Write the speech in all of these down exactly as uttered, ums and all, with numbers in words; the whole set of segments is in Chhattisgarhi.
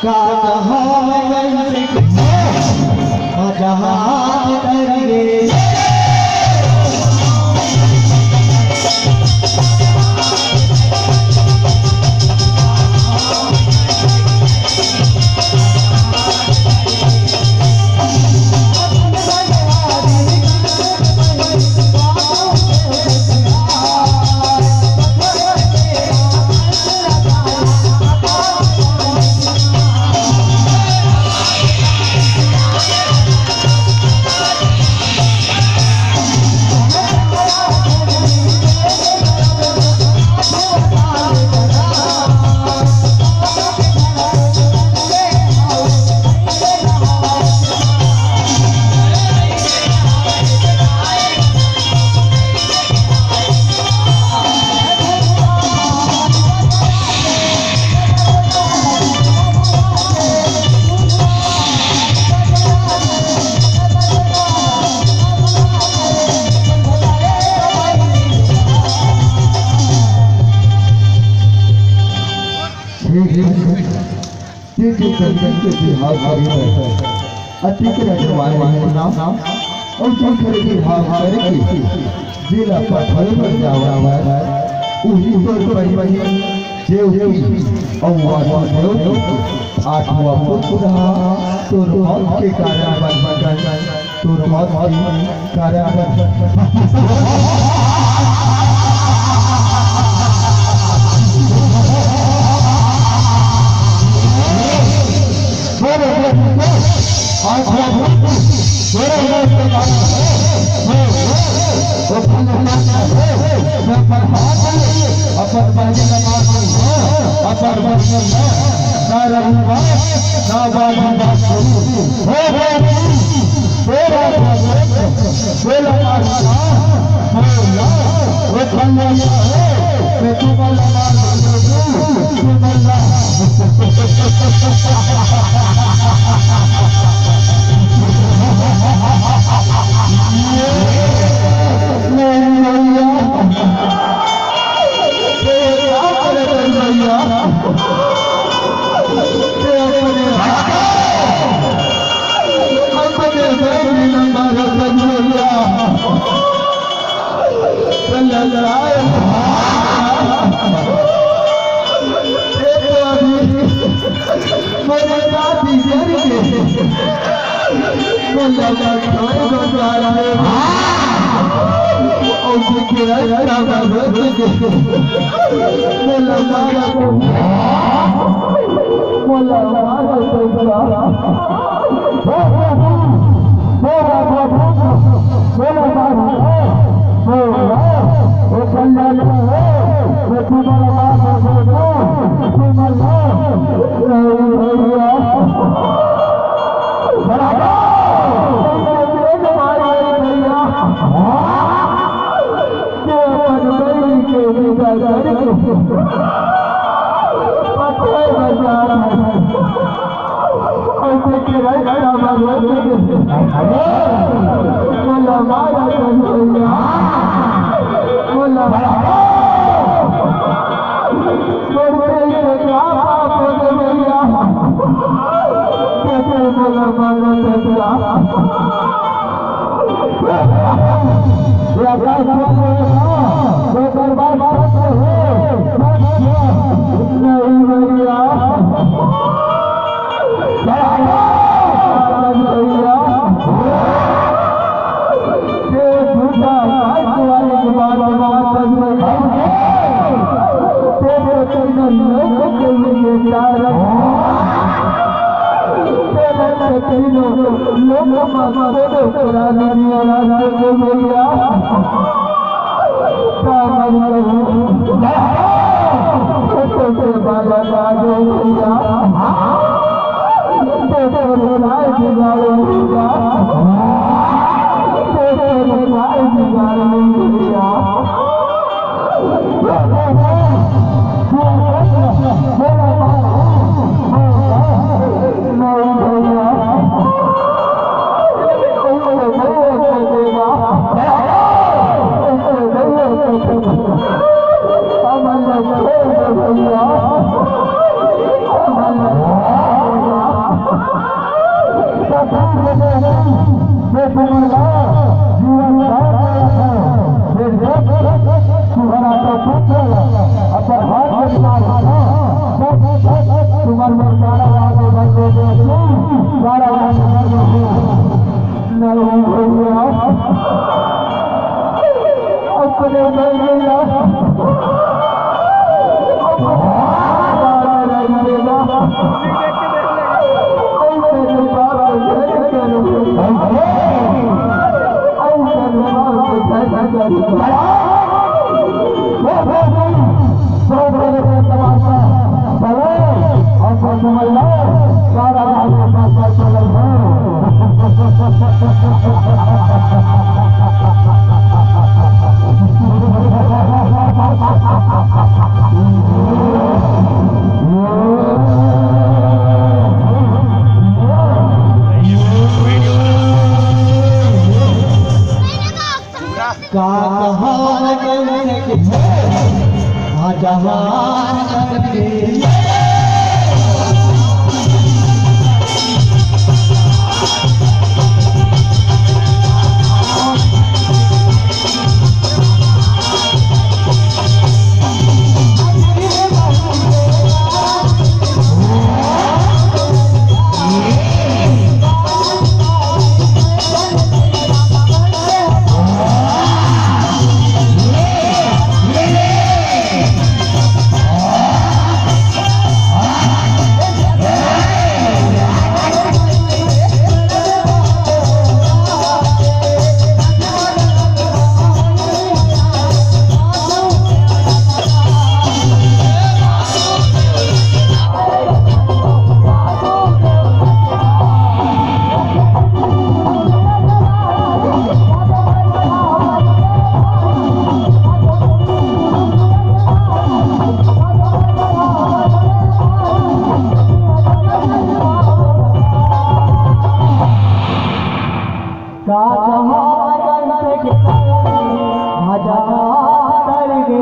का कहावत, मजाक करिए। ठीक, ठीक, ठीक, ठीक, ठीक, ठीक, ठीक, ठीक, ठीक, ठीक, अति के रखवार वाले नाम, अउ जिन खरे के भाव करके, जेला पथल पर जावा, उही तोर परिवार, जे उही, अउ वासुदेव, आठवां पुत्र हा, तोर मौत के कारण बन, बन, बन, तोर मौत के कारण बन। मैं तुम्हारा जीवन दान देवत हंव। फिर जब तुम्हारा तो पुत्र अपन हाथ में निकाल उठा, तब तुम्हारे द्वारा आगे बढ़ गए, द्वारा आगे बढ़ गए। नहीं भैया, अपने नहीं भैया, अपने नहीं भैया। का कहां गए थे कि आजा करके। का कहां गए थे कि आजा करके।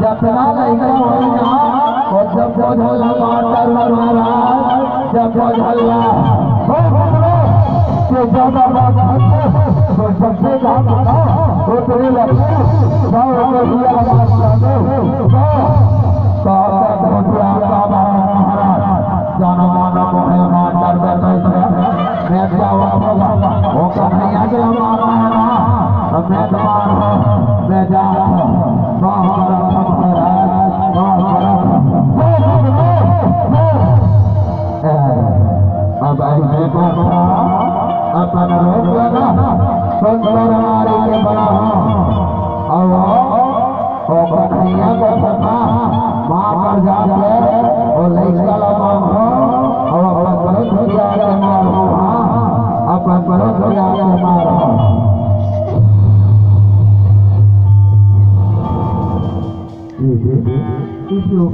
जतना लइका होई ना, वो सब बोझल मास्टर महाराज, सब बोझल ला। हो, हो, हो। के ज्यादा बात करते, तो सबसे ज्यादा ना, उतरे लगे, जाओ, उतरे लगे, जाओ। तो आपका भोटिया का महाराज, जानो मानो मुसलमान डर बैठे थे। मैं क्या हुआ? वो कन्हैया के मारना है ना, तो मैं तो मार हूँ, मैं जा हूँ, माफ करो, माफ करो, माफ करो। अब ऐसे को अपन रोक लगा, संसार मारी के बड़ा हूँ। अब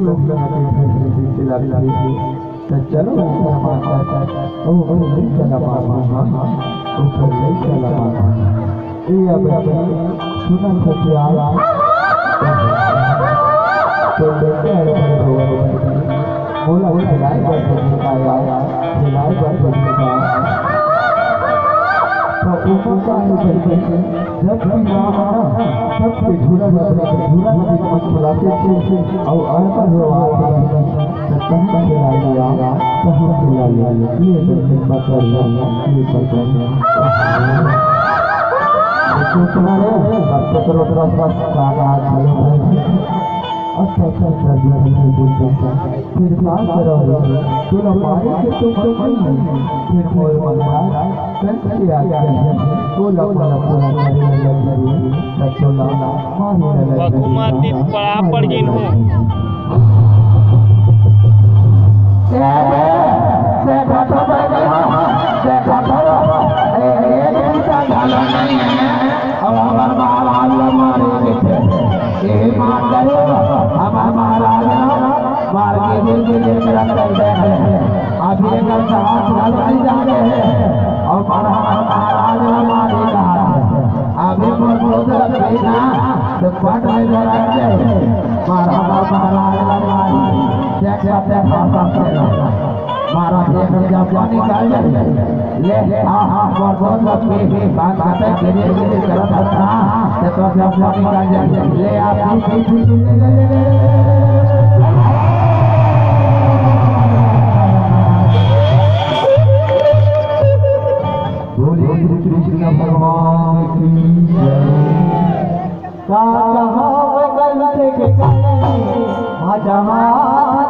लोग यहाँ के घर से भी चला गया। त चलो, ऐसा माता, ओ, ओ, ले चला माता, हाँ, ओ, ओ, ले चला माता। ए, अब सुना सत्या, तो बेटे अरे भगवान, मोला खिलाए बर तो आया, खिलाए बर तो। त ओमा का हे कहिके, जब भी राम ना, तब के झूला जाथे, झूला में मन खिलाते थे, अउ अड़पा हुआ हाथ में, त तहन खिला लिया, तहन खिला लिया, ये तो कृपा कर लिया, ये पकड़। सोचना रे, बस तो करो, थोड़ा सा काका हाथ में। अच्छा, अच्छा, अच्छा, अच्छा, अच्छा, अच्छा। फिर का करो रे? तोला मारे के तो मन नहीं। फिर मोर मन का कंस के आज्ञा है। बोला, बोला, बोला, मारे लगा दे। तब तोला मारे लगा दे। बकुमा तीन पड़ा पड़ गिन हूँ। ए, ए, देखा तो भाई, देखा तो। ए, ए, इनका ढाला नहीं है। अब हमार महाराज ला मारे देथे। ए मार करो, हमार महाराज ला मार के दिल के दिल मेरा कर दे। अब ये कर साथ ढाल नहीं जाते हैं। और हमार महाराज ला मारे कहा थे। अभी बोल बोल रहे ना, तो पट में जरा के। मार हमार महाराज ला मारे। देख, देख, देख, देख, देख। मारा देख जब पानी निकाल ले। ले, हाँ, हाँ, बहुत, बहुत, बहुत, ये, ये, बात करते, गिरे, गिरे, गलत होता, हाँ, ये तो जब पानी निकाल ले। ले, आप, बोले श्री कृष्ण भगवान की जय। का कहाव कंस के करनी, भजहा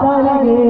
धर गे।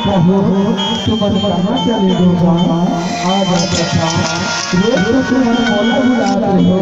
अरे, तुमन कहाँ चले गो गा? आ जा प्रसाद, रोज तो तुमन मोला बुलात रहो।